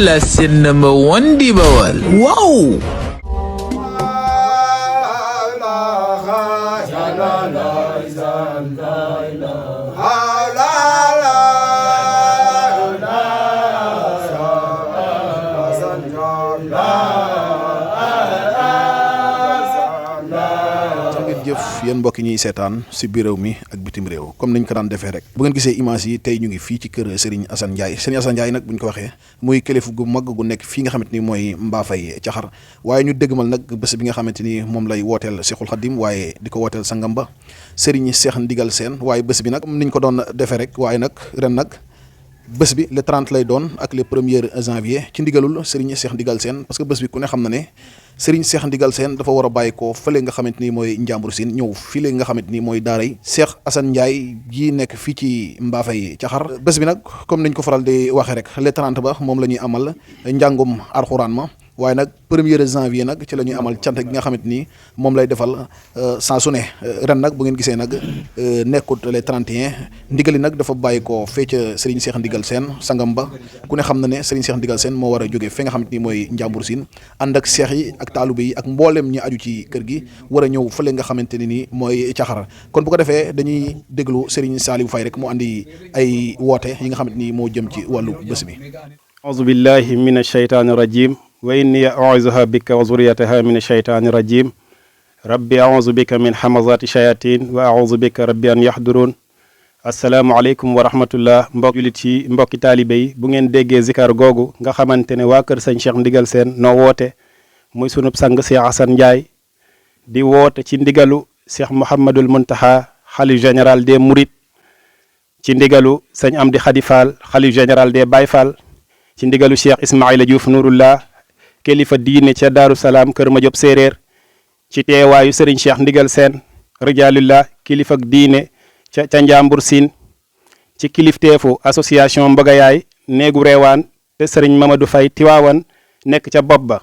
la seen number one di Bawal. Wow. yéen mbokk ñuy seetaan si biir réew mi ak bitim réew comme niñ ko daan defee rek bu ngeen gisee image yi tey ñu ngi fii ci kër Serigne Assane Ndiaye Serigne Assane Ndiaye nag buñ ko waxee muy kilifa gu mag gu nekk fii nga xamante ni mooy Mbafay Caxar waaye ñu dëggmal nag bés bi nga xamante ni moom lay wooteel Cheikhul Khadim waaye di ko wooteel sangam ba Serigne Cheikh Ndigal Sène waaye bés bi nag niñ ko doon defee rek waaye nag ren nag bés bi le 30 lay doon ak le 1er janvier ci ndigalul Serigne Cheikh Ndigal Sène parce que bés bi ku ne xam na ne Serigne Cheikh Ndigal Sène dafa war a bàyyi ko fële nga xamante ni mooy Njàmbur Siin ñëw fii nga xamante ni mooy daaray Cheikh Assane Ndiaye ji nekk fii ci Mbafay Caxar bés bi nag comme niñ ko faral di waxee rek le 30 ba moom la ñuy amal njàngum alxuraan ma waaye nag 1er janvier nag ci la ñuy amal cant gi nga xamante ni moom lay defal saa su ne ren nag bu ngeen gisee nag nekkut le 31 ndigali nag dafa bàyyi ko fee ca Serigne Cheikh Ndigal Sène sangam ba ku ne xam na ne Serigne Cheikh Ndigal Sène moo war a jógee fi nga xamante ni mooy Njàmbur Siin ànd ak seex yi ak taalube yi ak mboolem ñi aju ci kër gi war a ñëw fële nga xamante ne ni mooy Caxar kon bu ko defee dañuy déglu Serigne Saliou Faye rek mu andi ay woote yi nga xamante ni moo jëm ci wàllu bés bi. auzu billahi min ashaytaani rajim wa inni auzuha bika wa zuriyataha min ashaytaani rajim rabbi auzu bika min hamazati shayatin wa auzu bika rabbi an yahdurun asalaamaaleykum wa rahmatullah mbokk julit yi mbokki taalibe yi bu ngeen déggee zikar googu nga xamante ne waa kër sëñ Cheikh Ndigal Sène noo woote muy sunub sang Cheikh Assane Ndiaye di woote ci ndigalu Cheikh Mouhamadul Muntaha xalif général des Mourides ci ndigalu sëñ Amdi Khady Fall xalif général des Baye Fall ci ndigalu Cheikh Ismaïla Diouf Nouroullah kilifa diine ca Daaru Salaam Kër Madiop Séeréer ci teewaayu Serigne Cheikh Ndigal Sène rijalullah kilifa diine ca Njàmbur Siin ci kilifteefu association Mbagayaay néegu reewaan te Serigne Mamadou Faye Tiwaawan nekk ca bopp ba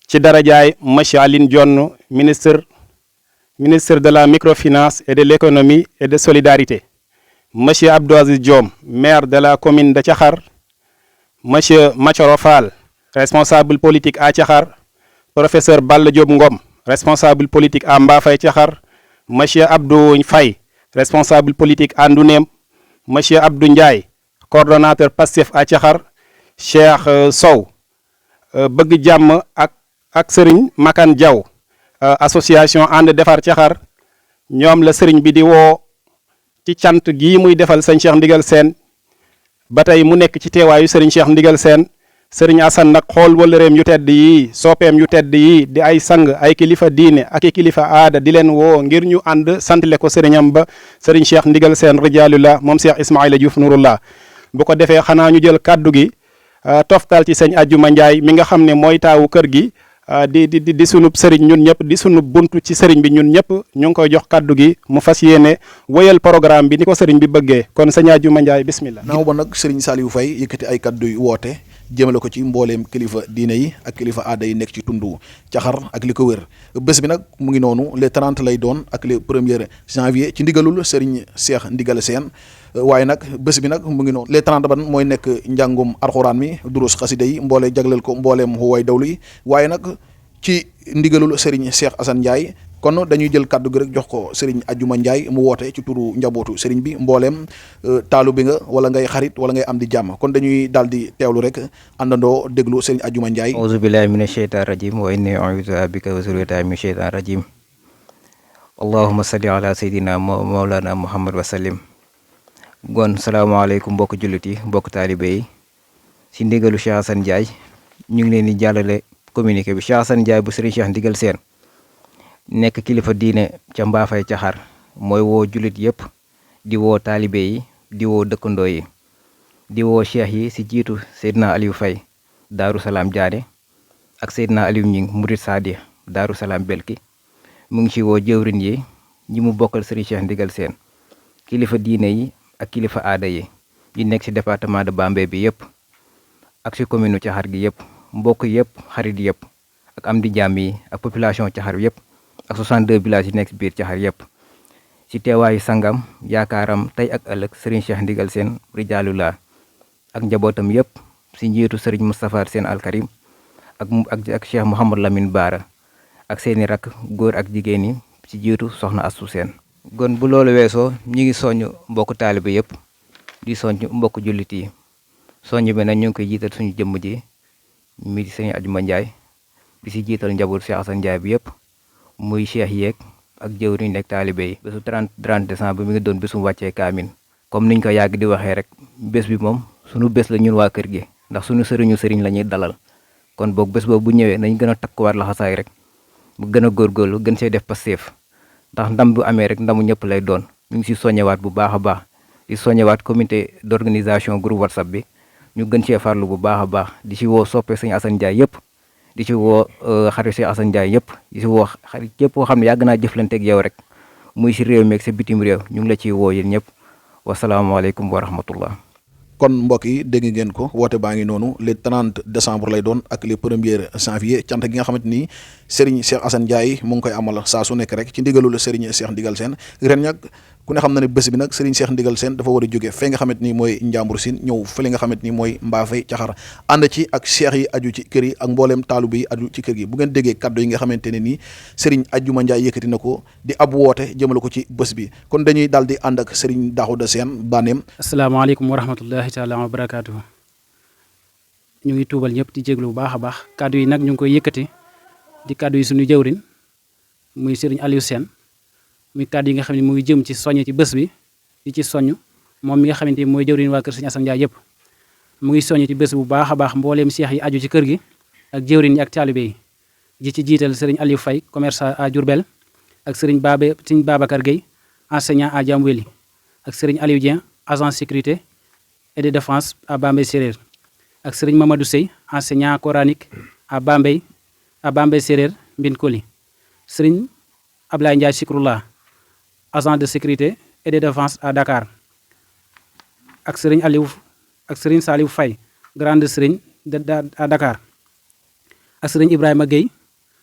ci darajaay Monsieur Aline Dione ministre de la microfinance et de l'économie et de solidarité Monsieur Abdou Aziz Diom maire de la commune de Caxar Monsieur Machoro Fall responsable politique à Caxar professeur Balla Diop Ngom responsable politique à Mbafay Caxar Monsieur Abdou Faye responsable politique à Ndounem Monsieur Abdou Ndiaye coordonnateur Pastef à Caxar Cheikh Sow bëgg jàmm ak Serigne Makan Diaw association ànd defar Caxar ñoom la Serigne bi di woo ci cant gii muy defal sëñ Cheikh Ndigal Sène ba tey mu nekk ci teewaayu Serigne Cheikh Ndigal Sène Serigne Assane nag xool wëllëreem yu tedd yi soppeem yu tedd yi di ay sang ay kilifa diine ak i kilifa aada di leen woo ngir ñu ànd santale ko sëriñam ba Serigne Cheikh Ndigal Sène rijalullah moom Cheikh Ismaïla Diouf Nouroullah bu ko defee xanaa ñu jël kaddu gi toftal ci sëñ Ajjuma Ndiaye mi nga xam ne mooy taawu kër gi di sunub sëriñ ñun ñëpp di sunub buntu ci sëriñ bi ñun ñëpp ñu ngi koy jox kaddu gi mu fas yéene wéyal programme bi ni ko sëriñ bi bëggee kon sëñ Ajjuma Ndiaye bismillah. naaw ba nag Serigne Saliou Faye yëkkati ay kaddu yu woote jëmale ko ci mbooleem kilifa diine yi ak kilifa aada yi nekk ci tundu Caxar ak li ko wër bés bi nag mu ngi noonu le 30 lay doon ak le 1er janvier ci ndigalul Serigne Cheikh Ndigal Sène waaye nag bés bi nag mu ngi noonu le 30 ban mooy nekk njàngum alxuraan mi durus xasida yi mboole jagleel ko mbooleem way dawlu yi waaye nag ci ndigalul Serigne Cheikh Assane Ndiaye kon dañuy jël kaddu gi rek jox ko Serigne Ajjuma Ndiaye mu woote ci turu njabootu Serigne bi mbooleem taalu bi nga wala ngay xarit wala ngay am di jàmm kon dañuy daal di teewlu rek àndandoo déglu Serigne Ajjuma Ndiaye. auzu billahi mina sheytaan rajim wa inni u'iiduha bika wa zurriyataha mina sheytaan rajim allahumma salli ala sayyidina mawlana muhammad wa sallim gon salaamaaleykum mbokk jullit yi mbokk taalibe yi si ndigalu Cheikh Assane Ndiaye ñu ngi leen di jàllale communiqué bi Cheikh Assane Ndiaye bu Serigne Cheikh Ndigal Sène nekk kilifa diine ca Mbafay Caxar mooy woo jullit yëpp di woo taalibe yi di woo dëkkandoo yi di woo cheikh yi si jiitu Seydina Aliou Faye Daaru Salaam Diané ak Seydina Aliou Ñing Murid Sadi Daaru Salaam Belki mu ngi ci woo jëwrin yi ñi mu bokkal Serigne Cheikh Ndigal Sène kilifa diine yi ak kilifa aada yi nekk ci département de Bambey bi yëpp ak ci commune Caxar gi yëpp mbokk yëpp xarit yëpp ak am di jàmm yi ak population Caxar yëpp ak 62 villages yi nekk biir Caxar yëpp ci teewaayu sangam yaakaaram tey ak ëllëg Serigne Cheikh Ndigal Sène rijalullah ak njabootam yëpp si njiitu sëriñ Moustapha Sène Al Karim ak Cheikh Mouhamad Lamine Baara ak seeni rakk góor ak jigéen ñi ci jiitu soxna Astou Sène. kon bu loolu weesoo ñu ngi soññ mbokku taalibe yëpp di soññ mbokku jullit yi soññ bi nag ñu ngi koy jiital suñu jëmm ji mi di sëñ Ajuma Njaay di si jiital njaboot Cheikh Assane Ndiaye bi yëpp muy cheikh yeeg ak jëwriñ nekk taalibe yi. bésu 30 décembre mi ngi doon bésum wàccee kaamin comme niñ ko yàgg di waxee rek bés bi moom suñu bés la ñun waa kër gi ndax suñu sëriñ la ñuy dalal kon boog bés boobu bu ñëwee nañ gën a takkuwaat laxasaay rek mu gën a góorgóorlu gën see def pastéef ndax ndam bu amee rek ndamu ñëpp lay doon. ñu ngi si soññewaat bu baax a baax di soññewaat comité d'organisation groupe WhatsApp bi ñu gën cee farlu bu baax a baax di ci woo soppe sëñ Assane Ndiaye yëpp di ci woo xarit Cheikh Assane Ndiaye yëpp di ci woo xarit yëpp koo xam ne yàgg naa jëflanteeg yow rek muy si réew mi ak sa bitim réew ñu ngi la ciy woo yéen ñëpp wasalaamaaleykum wa rahmatullah. kon mbokk yi dégg ngeen ko woote baa ngi noonu le 30 décembre lay doon ak le 1er janvier cant gi nga xamante ni Serigne Cheikh Assane Ndiaye mu ngi koy amal saa su nekk rek ci ndigalul Serigne Cheikh Ndigal Sène ren nag ku ne xam na ne bés bi nag Serigne Cheikh Ndigal Sène dafa war a jóge fee nga xamante ni mooy Njàmbur Sine ñëw fële nga xamante ni mooy Mbaafay Caxar ànd ci ak cheikh yi aju ci kër yi ak mbooleem taalu bi aju ci kër gi bu ngeen déggee kaddu yi nga xamante ne nii Serigne Ajuma Ndiaye yëkkati na ko di ab woote jëmale ko ci bés bi kon dañuy daal di ànd ak Serigne Daouda Sène Baneem. asalaamaaleykum wa rahmatullahi taala wa barakaatuhu. ñu ngi tuubal ñëpp di jéglu bu baax a baax kaddu yi nag ñu ngi koy yëkkati di kaddu yi suñu jëwrin muy Serigne Aliou Sène muy kaddu yi nga xam ne mu ngi jëm ci soññ ci bés bi di ci soññ moom mi nga xamante ni mooy jëwrin waa kër Serigne Assane Ndiaye yëpp mu ngi soññ ci bés bu baax a baax mbooleem seex yi aju ci kër gi ak jëwrin yi ak taalibe yi di ci jiital Serigne Aliou Faye commerçant à Diourbel ak Serigne Babacar Gueye enseignant à Diamboueli ak Serigne Aliou Dieng agent sécurité et de défense à Bambey Séréer ak Serigne Mamadou Sey enseignant coranique à Bambey Séréer Mbin Koli Serigne Ablaye Ndiaye Sikrullah agent de sécurité et de défense à Dakar ak Serigne Saliou Faye grande Serigne à Dakar ak Serigne Ibrahima Gueye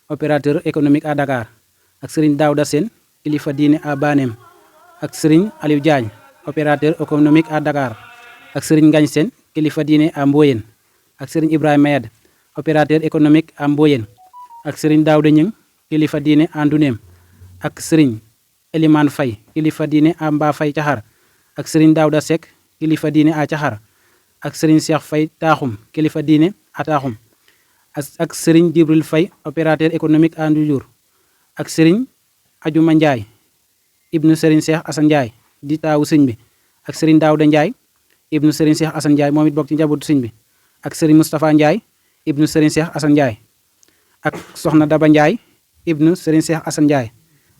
opérateur économique à Dakar ak Serigne Daouda Sène kilifa diine à Banem ak Serigne Aliou Diagne opérateur économique à Dakar ak Serigne Ngagne Sène kilifa diine à Mboyen ak Serigne Ibrahima Yad opérateur économique à Mboyen ak Serigne Daouda Ñing kilifa diine à Nduneem ak Serigne Elimane Faye kilifa diine à Mbafay Caxar ak Serigne Daouda Seck kilifa diine à Caxar ak Serigne Cheikh Faye Taaxum kilifa diine à Taaxum ak Serigne Dibril Faye opérateur économique à Ndoujour ak Serigne Ajuma Ndiaye ibnu Serigne Cheikh Assane Ndiaye di taawu sëñ bi ak Serigne Daouda Ndiaye ibnu Serigne Cheikh Assane Ndiaye moom it bokk ci njabootu sëñ bi ak Serigne Moustapha Ndiaye ibnu Serigne Cheikh Assane Ndiaye ak Soxna Daba Ndiaye ibnu Serigne Cheikh Assane Ndiaye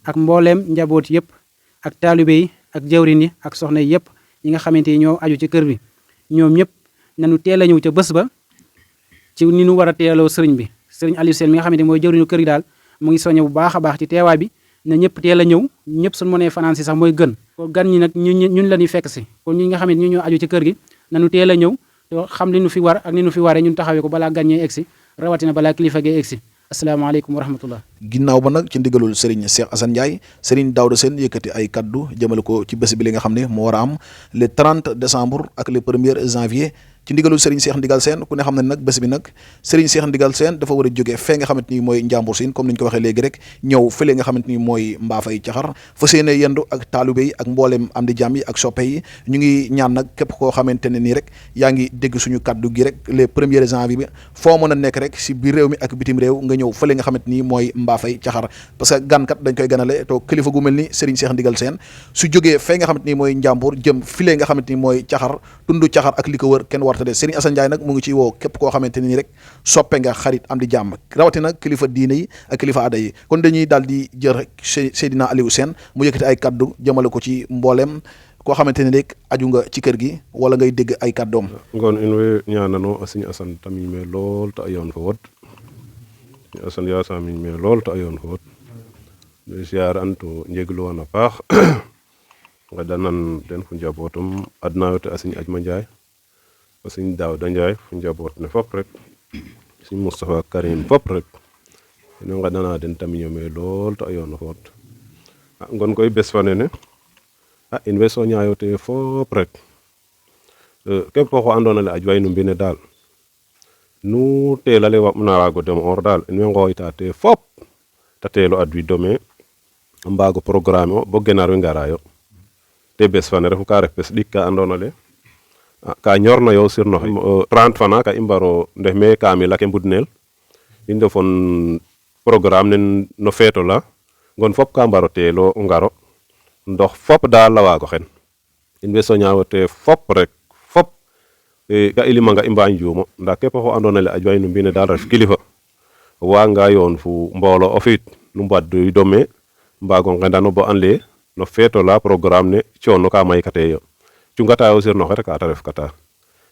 ak mbooleem njaboot yëpp ak taalibe yi ak jawrin yi ak soxna yi yëpp ñi nga xamante ni ñoo aju ci kër bi ñoom ñëpp nañu teel a ñëw ca bés ba ci ni ñu war a teeloo sëriñ bi Serigne Aliou Sène mi nga xamante ni mooy jawriñu kër gi daal mu ngi soññe bu baax a baax ci teewaay bi na ñëpp teel a ñëw ñëpp suñu mënee fanaan si sax mooy gën ko gan ñi nag ñun la ñuy fekk si kon ñi nga xamante ni ñoo aju ci kër gi nañu teel a ñëw te xam li ñu fi war ak ni ñu fi waree ñun taxawee ko balaa gan ñee egsi rawatina balaa kilifa gee egsi asalaamaaleykum wa rahmatullah. ginnaaw ba nag ci ndigalul Serigne Cheikh Assane Ndiaye Serigne Daouda Sène yëkkati ay kaddu jëmale ko ci bés bi li nga xam ne moo war a am le 30 décembre ak le 1er janvier ci ndigalul Serigne Cheikh Ndigal Sène ku ne xam ne nag bés bi nag Serigne Cheikh Ndigal Sène dafa war a jógee fee nga xamante ni mooy Njàmbur Sine comme ni ñu ko waxee léegi rek ñëw fële nga xamante ni mooy Mbaafay Caxar fa séene yendu ak taalibe yi ak mbooleem am di jàmm yi ak soppe yi ñu ngi ñaan nag képp koo xamante ne nii rek yaa ngi dégg suñu kaddu gi rek le 1er janvier bi foo mën a nekk rek si biir réew mi ak bitim réew nga ñëw fële nga xamante ni mooy Mbaafay Caxar parce que gankat dañ koy ganale to kilifa gu mel ni Serigne Cheikh Ndigal Sène su jógee fee nga xamante ni mooy Njàmbur jëm file nga xamante ni mooy Caxar tundu Caxar ak li ko wër kenn warta de Serigne Assane Ndiaye nag mu ngi ci woo képp koo xamante ni rek soppe nga xarit am di jàmm rawatina kilifa diine yi ak kilifa aada yi kon dañuy daal di jël rek Seydina Aliou Sène mu yëkkati ay kaddu jëmale ko ci mbooleem koo xamante ni rek aju nga ci kër gi wala ngay dégg ay kaddoom ngon in way ñaanano a Serigne Assane tamiñ me lool te a yoon fo wod Serigne Assane yasamiñ me lool te a yoon fo wod de siyaar antu njeglu wan a paax ngedanan den fu njabootum adna yo te a Serigne Ajuma Ndiaye a Serigne Daouda Ndiaye fu njaboot ne fop rek Serigne Moustapha Karim fop rek ino ngeɗana den tamiño me lool te a yoon fo wod ngon koy bes fa nene in way soñayo te fop rek képp ko andoona le aj way no mbine daal nu teelale na waago dem or daal in way ngooyta te fop te teelo adwi dome a mbaago programme o bo genar we ngarayo te bes fane refu ka ref bes ɗik ka andoona le ka ñorna yo sirnoxe 30 fana ka i mbaro ndef me kamila ke mbudnel i ndefon programme nen no feeto la ngon fop ka mbaro teelo ngaro ndox fop daal a waago xen in way soñawo te fop rek fop ga i limanga i mba njuumo nda képp xo andoona le a jwaay no mbiine daal ref kilifa o waaganga yoon fu mboolo o fiit nu mbadduy dome mbaago ngendano bo an le no feeto la programme ne coono ka maykate yo cungata yo sirnoxe rek ata ref kata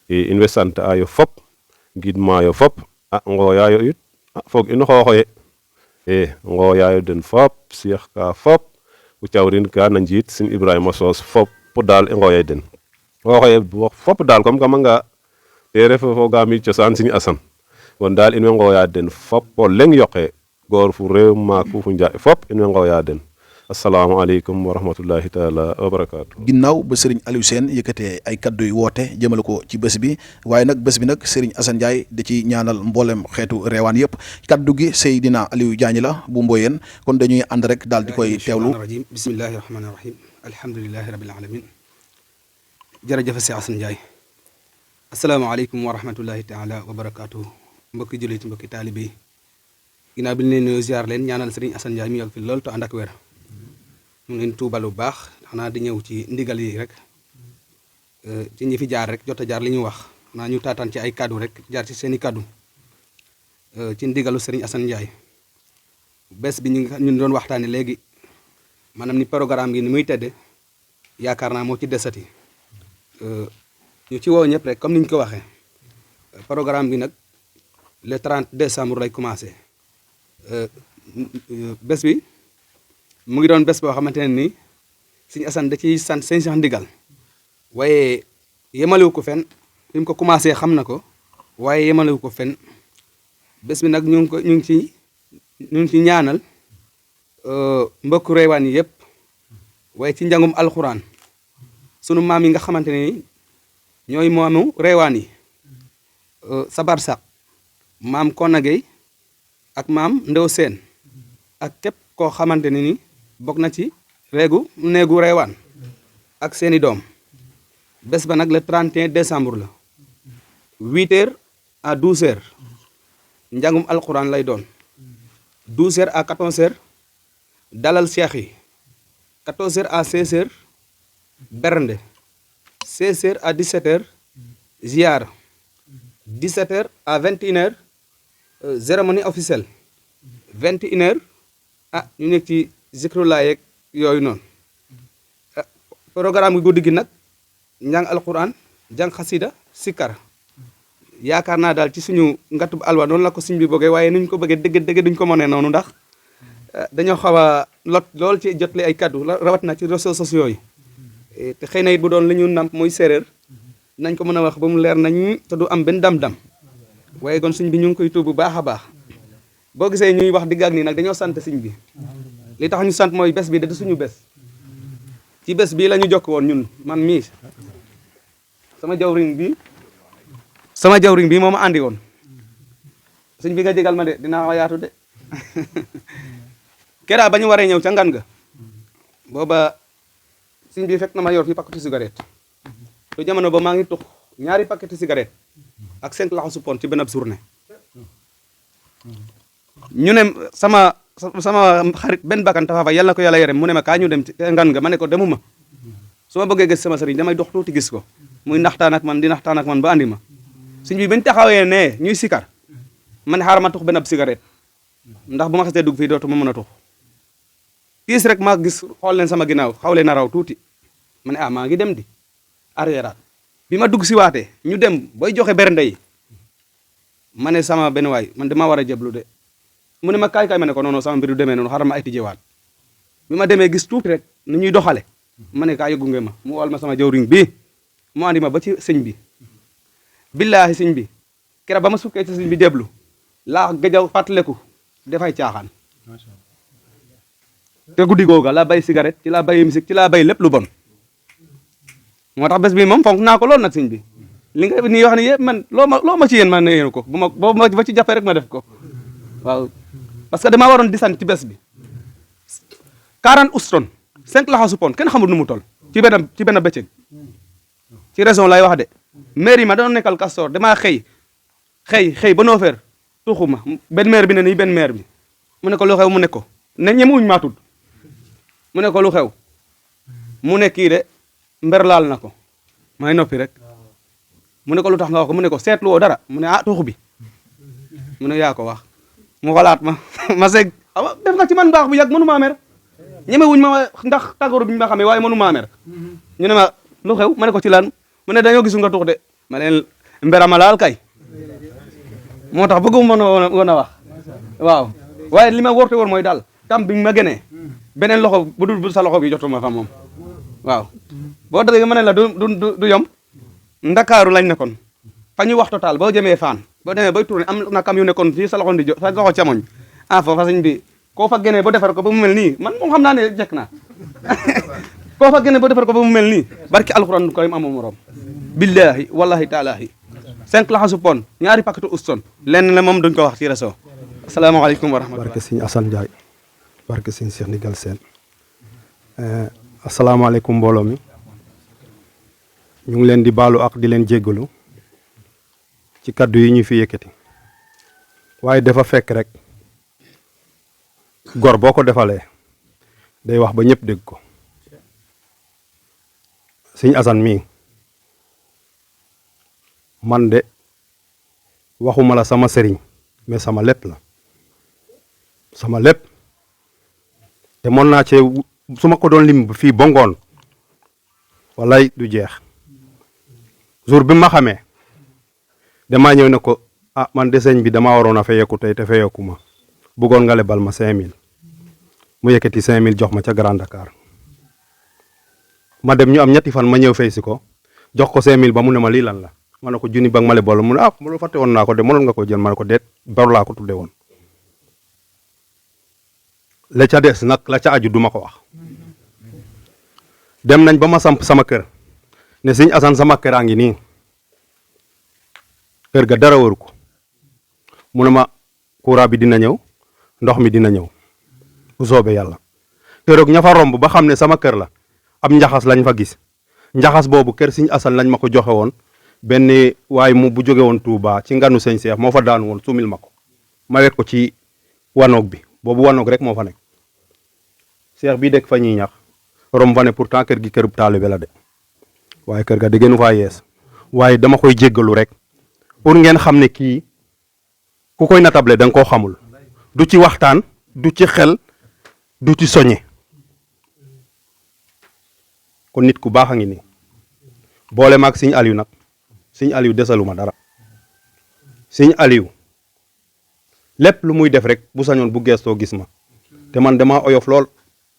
in way sant ayo fop ngidma yo fop ngooya yo it foog ino xooxoye ngooya yo den fop Cheikh ka fop u cawrin ka na njiit Serigne Ibrahima Soos fop daal i ngooya den xooxoye fop daal comme kamanga te ref fogaam cosaan Serigne Assane kon daal in way ngooya den fop o leng yoqe goor fu réew maaku fu njaay fop in way ngooya den asalaamaaleykum wa rahmatullahi taala wa barakaatu. ginnaaw ba Serigne Aliou Sène yëkkatee ay kaddu yu woote jëmale ko ci bés bi waaye nag bés bi nag Serigne Assane Ndiaye da ci ñaanal mboolem xeetu reewaan yëpp kaddu gi Seydina Aliou Diagne la bu Mboyeen kon dañuy ànd rek daal di koy teewlu. bismillahi rahmaani rahim alhamdulilahi rabil alamin jërëjëf si Assane Ndiaye asalaamaaleykum wa rahmatullahi taala wa barakaatu mbokki jullit mbokki taalibe yi ginnaaw bi ñu leen nuyu ziar leen ñaanal Serigne Assane Ndiaye mi yàgg fi lool te ànd ak wér ñu leen tuubal bu baax xanaa di ñëw ci ndigal yi rek ci ñi fi jaar rek jot a jaar li ñu wax xanaa ñu taataan ci ay kaddu rek jaar ci seeni kaddu ci ndigalu Serigne Assane Ndiaye bés bi ñu doon waxtaane léegi maanaam ni programme gi ni muy tedde yaakaar naa moo ci desati ñu ci woo ñëpp rek comme ni ñu ko waxee programme bi nag le 30 décembre lay commencé bés bi mu ngi doon bés boo xamante ne nii Serigne Assane da ciy sant sëñ Cheikh Ndigal waaye yemalewu ko fen fi mu ko commencé xam na ko waaye yemalewu ko fen bés bi nag ñu ngi ci ñaanal mbokku reewaan yi yëpp waaye ci njàngum alxuraan sunu maam yi nga xamante ne ni ñooy moomu reewaan yi sabar sax maam Konagey ak maam Ndew Seen ak képp koo xamante ne ni bokk na ci néegu reewaan ak seeni doom bés ba nag le 31 décembre la 8h à 12h njàngum alquran lay doon 12h à 14h dalal cheikh yi 14h à 16h bernde 16h à 17h ziar 17h à 21h cérémonie officielle 21h ñu nekk ci zikrullah yeeg yooyu noonu programme gi guddi gi nag njàng alquran jàng xasida sikkar yaakaar naa daal ci suñu ngatt bu alwa noonu la ko suñ bi bëggee waaye nuñ ko bëggee dëgg duñ ko mënee noonu ndax dañoo xaw a lot lool ci jotle ay kaddu rawat na ci réseaux sociaux yi te xëy na it bu doon li ñu namp muy séeréer nañ ko mën a wax ba mu leer nañ te du am benn dam-dam waaye kon suñ bi ñu ngi koy tuub bu baax a baax boo gisee ñuy wax digg ak nii nag dañoo sant suñ bi li tax ñu sant mooy bés bi da du suñu bés ci bés bii la ñu jokk woon ñun man mii sama jawriñ bi moo ma andi woon suñ bi nga jégal ma de dinaa ko yaatu de keraa ba ñu waree ñëw ca ngan ga booba suñ bi fekk na ma yor fi paquetu cigarette te jamono ba maa ngi tux ñaari paquetu cigarette ak 5 laxasu pon ci benn journée ñu ne sama xarit benn bakkan tafa fa yàlla na ko yàlla yerem mu ne ma kaa ñu dem ci ngan nga ma ne ko demuma su ma bëggee gis sama sëriñ damay dox tuuti gis ko muy naxtaan ak man di naxtaan ak man ba andi ma suñ bi bañ taxawee ne ñuy sikar ma ne xaaral ma tux benn ab cigarette ndax bu ma xasee dugg fii dootuma mën a tux tiis rek maa gis xool leen sama ginnaaw xaw leen a raw tuuti ma ne maa ngi dem di arrière bi ma dugg si waatee ñu dem booy joxe bernde yi ma ne sama benn waay man damaa war a jëblu de mu ne ma kaay ma ne ko noonu sama mbiru demee noonu xaaral ma ay tijjewaat bi ma demee gis tuuti rek nu ñuy doxale ma ne kaay gunge ma mu wal ma sama jawriñ bi mu andi ma ba ci sëñ bi billaahi sëñ bi kera ba ma sukkee ci sëñ bi déblu laa gëj a fàttaleku dafay caaxaan te guddi googa laa bay cigarette ci laa bay musique ci laa bay lépp lu bon moo tax bés bi moom fonk naa ko lool nag sëñ bi li nga nii wax ni yëpp man loo ma ci yéen man na yéen ko boo ma ci jàppee rek ma def ko waaw parce que damaa waroon di sant ci bés bi 40 ustron 5 laxasu pon kenn xamul nu mu toll ci benn bëccëg ci raison lay wax de maire yi ma doon nekkal Castor damaa xëy ba 9h tuxuma benn maire bi ne nii benn maire bi mu ne ko lu xew mu ne ko ne ñemewuñ maa tudd mu ne ko lu xew mu ne kii de mber laal na ko may noppi rek mu ne ko lu tax nga wax ko mu ne ko seetlu woo dara mu ne tuxu bi mu ne yaa ko wax mu xalaat ma seeg def nga ci man baax bu yàgg mënu maa mer ñemewuñ ma ndax tàggooru bi ñu ma xamee waaye mënu maa mer ñu ne ma lu xew ma ne ko ci lan mu ne dañoo gisul nga tux de ma leen mberama laal kay moo tax bëgguma woon a wax waaw waaye li ma wóorte woon mooy daal tam bi ma gënee beneen loxo bu dul sa loxo bi jotuma fa moom waaw boo déggee ma ne la du yomb ndakaaru lañ nekkoon fa ñu wax total boo jëmee faan boo demee bay tourné am na kam yu nekkoon fii sa loxo ndi sa loxo camoñ foofa sëñ bi koo fa gënee ba defar ko ba mu mel nii man moom xam naa ne jekk naa koo fa gënee ba defar ko ba mu mel nii barki alxuraan karim amoo morom billahi wallahi taalaahi 5 laxasu pon ñaari paquetu uston lenn la moom duñ ko wax ci réseau asalaamaaleykum wa rahmatulah. barke sëñ Assane Ndiaye barke sëñ Cheikh Ndigal Sène asalaamaaleykum mbooloo mi ñu ngi leen di baalu ak di leen jéggalu ci kaddu yi ñu fi yëkkati waaye dafa fekk rek gor boo ko defalee day wax ba ñëpp dégg ko sëñ Assane mii man de waxuma la sama sëriñ mais sama lépp la sama lépp te mën naa cee su ma ko doon lim fii ba ngoon walay du jeex jour bi ma xamee damaa ñëw ne ko man de sëñ bi damaa waroon a fayeeku tey te fayeeku ma bëggoon nga lebal ma 5000 mu yëkkati 5000 jox ma ca Grand Dakar ma dem ñu am ñetti fan ma ñëw fay si ko jox ko 5000 ba mu ne ma lii lan la ma ne ko junni ba nga ma lebal mu ne ma lu fàtte woon naa ko de mënoon nga ko jël ma ne ko déet bor laa ko tudde woon la ca des nag la ca aju duma ko wax dem nañ ba ma samp sama kër ne sëñ Assane sama kër a ngi nii kër ga dara waru ko mu ne ma courant bi dina ñëw ndox mi dina ñëw bu soobee yàlla keroog ña fa romb ba xam ne sama kër la am njaxas lañ fa gis njaxas boobu kër sëñ Assane lañ ma ko joxe woon benn waaye mu bu jóge woon Touba ci nganu sëñ Cheikh moo fa daan woon sumil ma ko ma wet ko ci wanoog bi boobu wanoog rek moo fa nekk Cheikh bii dëkk fa ñuy ñax rom fa ne pourtant kër gi kërub taalibe la de waaye kër ga da gënu faa yees waaye dama koy jéggalu rek pour ngeen xam ne kii ku koy natable da nga koo xamul du ci waxtaan du ci xel du ci soñe kon nit ku baax a ngi nii boole maag sëñ Aliou nag sëñ Aliou desaluma dara sëñ Aliou lépp lu muy def rek bu sañoon bu geestoo gis ma te man dama oyof lool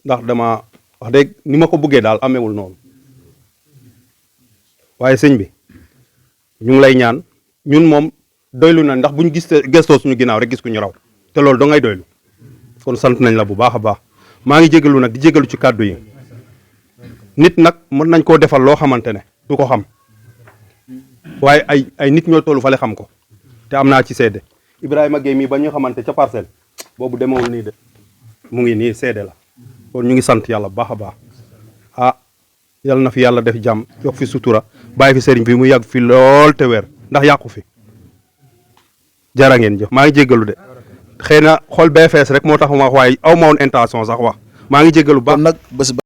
ndax dama wax dëgg ni ma ko bëggee daal amewul noonu waaye sëñ bi ñu ngi lay ñaan ñun moom doylu na ndax buñ gestoo suñu ginnaaw rek gis ku ñu raw te loolu da ngay doylu kon sant nañ la bu baax a baax maa ngi jégalu nag di jégalu ci kàddu yi nit nag mën nañ koo defal loo xamante ne du ko xam waaye ay nit ñoo tollu fale xam ko te am naa ci seede Ibrahima Gueye mii ba ñu xamante ca parcelle boobu demewul nii de mu ngi nii seede la kon ñu ngi sant yàlla bu baax a baax yal na fi yàlla def jàmm yokk fi sutura bàyyi fi sëriñ bi mu yàgg fi lool te weer ndax yàqu fi jara ngeen jëf maa ngi jéggalu de xëy na xol bee fees rek moo tax ma wax waaye aw ma woon intention sax wax maa ngi jéggalu baax nag bés